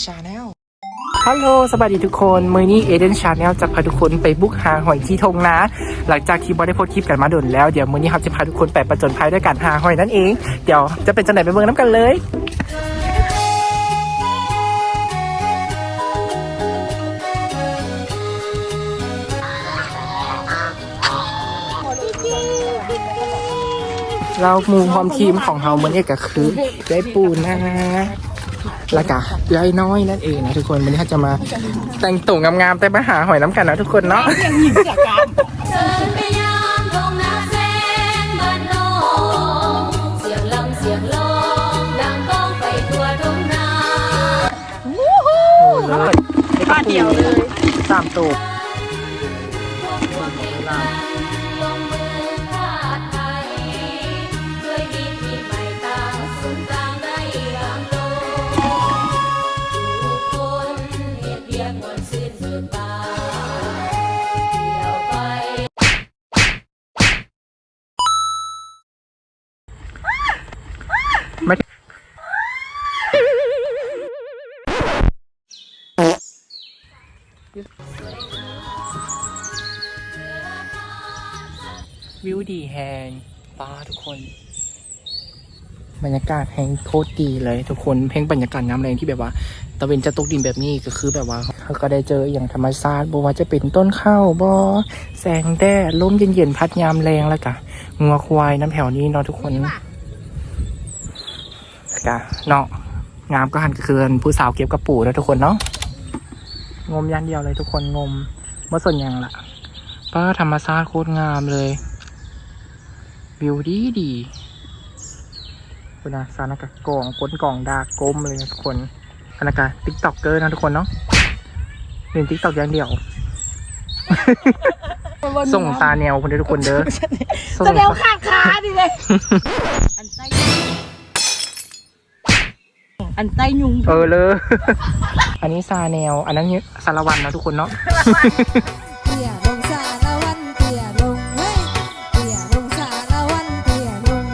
Channel ຮັລໂຫຼ ສະບາຍດີທຸກຄົນ, ມື້ນີ້ Eden Channel ຈະພາທຸກຄົນໄປບຸກຫາຫອຍທີ່ທົ່ງນາ. ຫຼັງຈາກທີ່ບໍ່ໄດ້ໂພສຄລິບກັນມາດົນແລ້ວ, ດຽວມື້ນີ້ເຮົາຈະພາທຸກຄົນໄປປະຈົນໄພດ້ວຍການຫາຫອຍນັ້ນເອງ. ດຽວຈະເປັນຈັ່ງໃດໄປເບິ່ງນຳກັນເລີຍ. ແລ້ວໝູ່ຮ່ວມທີມຂອງເຮົາມື້ນີ້ກໍຄື ເອື້ອຍປູນາ ແລ້ວກະເອື້ອຍນ້ອຍນັ້ນເອງນະທຸກຄົນ. ມື້ນີ້ເຮົາຈະມາແຕ່ງໂຕງາມໆ ແຕ່ມາຫາຫອຍນຳກັນນະທຸກຄົນເນາະ. ໂອ້ ເລີດ ບາດດຽວເລີຍ ສາມໂຕ. ວິວດີແຮງ ປ້າ ທຸກຄົນ ບັນຍາກາດແຮງໂຄດດີເລີຍທຸກຄົນ. ເພງບັນຍາກາດຍາມແລງທີ່ແບບວ່າຕາເວັນຈະຕົກດິນແບບນີ້ ກໍຄືແບບວ່າເຮົາກໍໄດ້ເຈີອີ່ຫຍັງທຳມະຊາດ ບໍ່ວ່າຈະເປັນຕົ້ນເຂົ້າບໍ ແສງແດດ ລົມເຢັນໆ ພັດຍາມແລງ ແລ້ວກະງົວຄວາຍນຳແຖວນີ້ເນາະທຸກຄົນ. ກະເນາະ ງາມກໍຫັ້ນ ກໍຄືຜູ້ສາວເກັບກະປູເນາະທຸກຄົນເນາະ. ງົມຢ່າງດຽວເລີຍທຸກຄົນ ງົມ ບໍ່ສົນຫຍັງລະ. ປ້າ ທຳມະຊາດໂຄດງາມເລີຍ ວິວດີດີ. ພຸ້ນນະ ສາວນັ້ນກະກອງກົ້ນກອງດາກກົ້ມເລີຍນະທຸກຄົນ. ອັນນັ້ນກະຕິກຕັອກເກີເນາະທຸກຄົນເນາະ ຫຼິ້ນຕິກຕັອກຢ່າງດຽວ. ສົ່ງຊາແນວພຸ້ນເດີທຸກຄົນເດີ ຊາແນວຂາດຂານີ້ເດ້. ອັນໃຕ້ ອັນໃຕ້ຍຸງ ເອີ ເລີ ອັນນີ້ຊາແນວ ອັນນັ້ນສາລະວັນເນາະທຸກຄົນເນາະ. ເຕ້ຍລົງສາລະວັນ ເຕ້ຍລົງ ເຮີ້ຍ ເຕ້ຍລົງສາລະວັນ ເຕ້ຍລົງ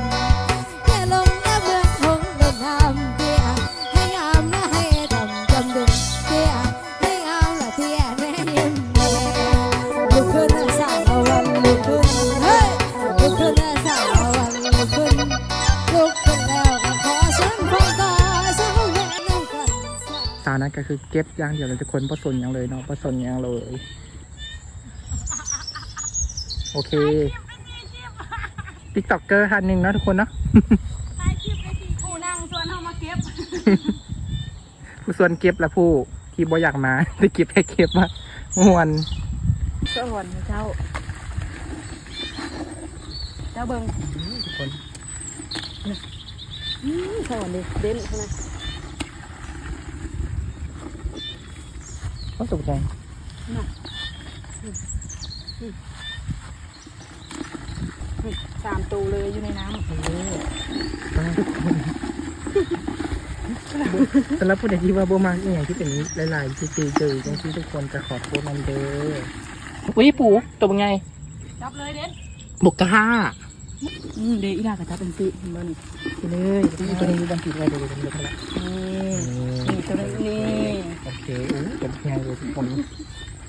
ເຕ້ຍລົງນະເມືອງທົ່ງແມ່ນ້ຳເຕ້ຍ ໃຫ້ງາມນະໃຫ້ດຳຈຳດຶງເຕ້ຍ ໃຫ້ງາມລະເຕ້ຍແນ່ຍິ້ມແນ່ ລຸກຂຶ້ນສາລະວັນ ລຸກຂຶ້ນ ເຮີ້ຍ ລຸກຂຶ້ນສາລະວັນ ລຸກຂຶ້ນ ລຸກຂຶ້ນແລ້ວກໍຂໍເຊີນຟັງຕໍ່ ສາວແມ່ນຳກັນ. ສາວນັ້ນກໍຄືເກັບຢ່າງດຽວເລີຍທຸກຄົນ ບໍ່ສົນຫຍັງເລີຍເນາະ ບໍ່ສົນຫຍັງເລີຍ. ໂອເຄ ຕິກຕັອກເກີທ່ານໜຶ່ງເນາະທຸກຄົນເນາະ ຖ່າຍຄລິບໄປຊິ ຜູ້ນັ່ງຊວນເຮົາມາເກັບ ຜູ້ຊວນເກັບ ແລະ ຜູ້ທີ່ບໍ່ຢາກມາ ແຕ່ເກັບແຄ່ເກັບວ່າມ່ວນ. ສະຫວັນເຈົ້າ ເຈົ້າເບິ່ງ ອືມ ທຸກຄົນ ອືມ ສະຫວັນເດ ເດັ່ນຂະໜາດ ໂອ້ ຕົກໃຈ ນະ ອືມ ອືມ. ສາມໂຕເລີຍຢູ່ໃນນ້ຳ ເອີ ປ້າ ທຸກຄົນ ສຳລັບຜູ້ໃດທີ່ວ່າບໍ່ມັກອີ່ຫຍັງທີ່ເປັນຫຼາຍໆ ເຈີໆ ຈັ່ງຊີ້ ທຸກຄົນກໍຂໍໂທດນຳເດີ. ອຸ້ຍ ປູ ໂຕບັກໃຫຍ່ ຈັບເລີຍເດ ບໍ່ກ້າ. ອືມ ເດ ອີ່ຫຼ້າກໍຈັບຈັ່ງຊີ້ ເຫັນບໍ່ນີ້ ນີ້ເລີຍ ນີ້ ໂຕນີ້ຢູ່ບ່ອນທີ່ໄວ້ເລີຍ ເລີຍ ນີ້ ນີ້ ໂຕນີ້ ນີ້ ໂອເຄ. ໂອ້ ໂຕບັກໃຫຍ່ເລີຍທຸກຄົນ.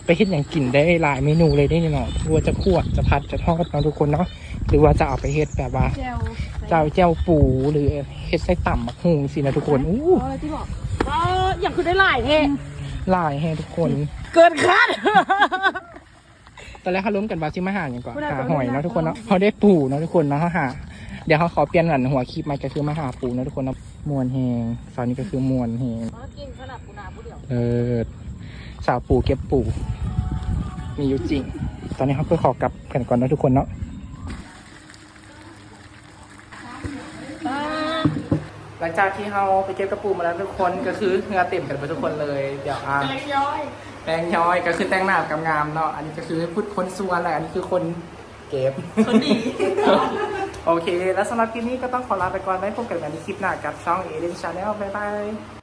ໄປເຮັດຫຍັງກິນໄດ້ຫຼາຍເມນູເລີຍເດ້ນີ້ເນາະ ບໍ່ວ່າຈະຂົ້ວ ຈະຜັດ ຈະທອດເນາະທຸກຄົນເນາະ ຫຼືວ່າຈະເອົາໄປເຮັດແບບວ່າ ແຈ່ວ ເຈົ້າ ແຈ່ວປູ ຫຼືເຮັດໃສ່ຕຳບັກຫຸ່ງຊີ້ນະທຸກຄົນ. ອູ້ ເອີ ຕິບອກ ເອີ ຫຍັງຄືໄດ້ຫຼາຍແທ້ ອືມ ຫຼາຍແຮງທຸກຄົນ ເກີນຄາດ. ຕອນແລກເຮົາລົມກັນວ່າຊິມາຫາຫຍັງກ່ອນ ຫາຫອຍເນາະທຸກຄົນເນາະ ເຮົາໄດ້ປູເນາະທຸກຄົນເນາະ ເຮົາຫາ ດຽວເຮົາຂໍປ່ຽນອັນຫົວຄລິບໃໝ່ ກໍຄືມາຫາປູເນາະທຸກຄົນເນາະ. ມ່ວນແຮງ ສາວນີ້ກໍຄືມ່ວນແຮງ ເອີ ສາວປູເກັບປູ ມີຢູ່ຈິງ. ຕອນນີ້ເຮົາກໍຂໍກັບກັນກ່ອນເນາະທຸກຄົນເນາະ. ຫຼັງຈາກທີ່ເຮົາໄປເກັບກະປູມາແລ້ວທຸກຄົນ ກໍຄືເຫື່ອເຕັມກັນເບິດທຸກຄົນເລີຍ. ດຽວ ອ່າ ແປ້ງຍ້ອຍ ແປ້ງຍ້ອຍ ກໍຄືແຕ່ງໜ້າງາມໆເນາະ. ອັນນີ້ກໍຄືພຸ້ນຄົນສວນ ແລະ ອັນນີ້ຄືຄົນ ເກັບ ຄົນດີ. ໂອເຄ ແລ້ວສຳລັບຄລິບນີ້ກໍຕ້ອງຂໍລາໄປກ່ອນ ໄວ້ພົບກັນໃໝ່ໃນຄລິບໜ້າກັບຊ່ອງ Eden Channel ບາຍບາຍ.